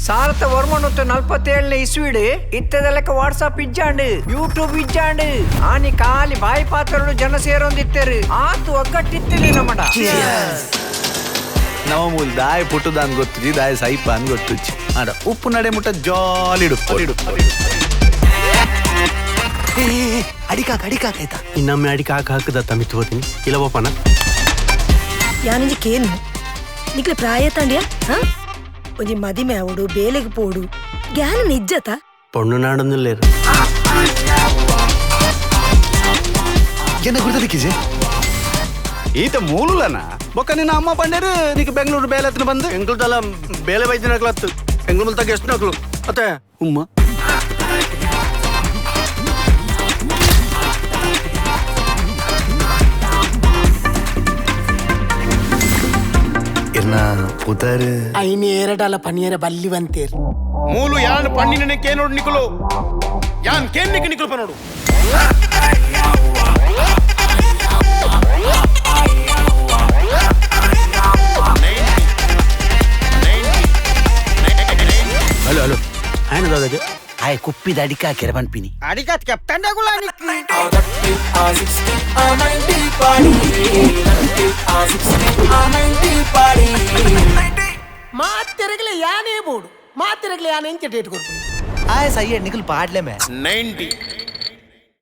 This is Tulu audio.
1947ನೇ ಇಸ್ವಿಡ್ ಇತ್ತದಲೆಕ್ಕ ವಾಟ್ಸಪ್ ಇಜ್ಜಾಂಡ್, ಯೂಟ್ಯೂಬ್ ಇಜ್ಜಾಂಡ್. ಆನಿ ಖಾಲಿ ಬಾಯಿ ಪಾತ್ರರು ಜನ ಸೇರೊಂದಿತ್ತರು. ಆತು ಒಗ್ಗಟ್ಟಿತ್ತಿನಿ ನಮ್ಮಡ. ನವ ಮೂಲ ದಾಯ ಪುಟ್ಟುದಾನ್ ಗೊತ್ತುಜಿ, ದಾಯ ಸೈಪ ಅನ್ ಗೊತ್ತುಜಿ. ಆಡ ಉಪ್ಪು ನಡೆ ಮುಟ್ಟ ಜಾಲಿ ಇಡುಪ್ಪು. ಅಡಿಕಾಕ ಅಡಿಕಾಕ ಆಯ್ತಾ? ಇನ್ನೊಮ್ಮೆ ಅಡಿಕೆ ಹಾಕಿ ಹಾಕದ ತಮಿತ್ ಹೋತೀನಿ ಇಲ್ಲ ಬೋಪನ. ಯಾನಿಂಜಿ ಕೇನು ನಿಕ್ಲೆ ಪ್ರಾಯ ತಾಂಡ್ಯ? ಹಾ, ಒಂಜಿ ಮದಿಮೆ ಆವಡು, ಬೇಲೆಗ್ ಪೋಡು, ಜ್ಞಾನ ನಿಜ್ಜತ. ಪೊಣ್ಣು ನಾಡೊಂದಿಲ್ಲೇರು. ಎನ್ನ ಗುರ್ತದಿಕ್ಕಿಜೆ ಈತ ಮೂಲನ ಬೊಕ್ಕ ನಿನ್ನ ಅಮ್ಮ ಪಂಡೇರು ನೀಕ್ ಬೆಂಗಳೂರು ಬೇಲೆ ಹತ್ರ ಬಂದು ಎಂಕುಲ್ದಲ್ಲ ಬೇಲೆ ಬೈದಿನಕ್ಲತ್ತು ಎಂಗ್ಳು ಮುಲ್ತಾಗ ಎಷ್ಟು ನಕ್ಲು ಅತ್ತೆ. ಉಮ್ಮ ಇರ್ನ ಪುತಾರು ಐನಿ ಏರಡಲ ಪನಿಯರ ಬಲ್ಲಿ ಬಂತೇರ್. ಮೂಲು ಯಾನ್ ಪಣ್ಣಿನ ಕೇನೋಡು ನಿಕುಲು, ಯಾನ್ ಕೇನ್ನಿಕ್ ನಿಕುಲು ಪನೋಡು. ಹಲೋ ಹಲೋ, ఆయన ದಾದಾಜಿ. ಆಯ್ ಕುಪ್ಪಿದ ಅಡಿಕಾಕೆರ ಪನ್ಪಿನಿ. ಅಡಿಗಾತ್ ಕೆಪ್ತಂಡಗುಲ. ಮಾತೆರಗಲೆ ಯಾನೇ ಬೋಡು, ಮಾತೆರಗಲೆ ಯಾನೆ ಎಂಚ ಡೇಟ್ ಕೊಡ್ತೀನಿ. ಆಯ್ ಸಯ್ಯ ನಿಕುಲು ಪಾಡ್ಲೆ ಮೇ. 90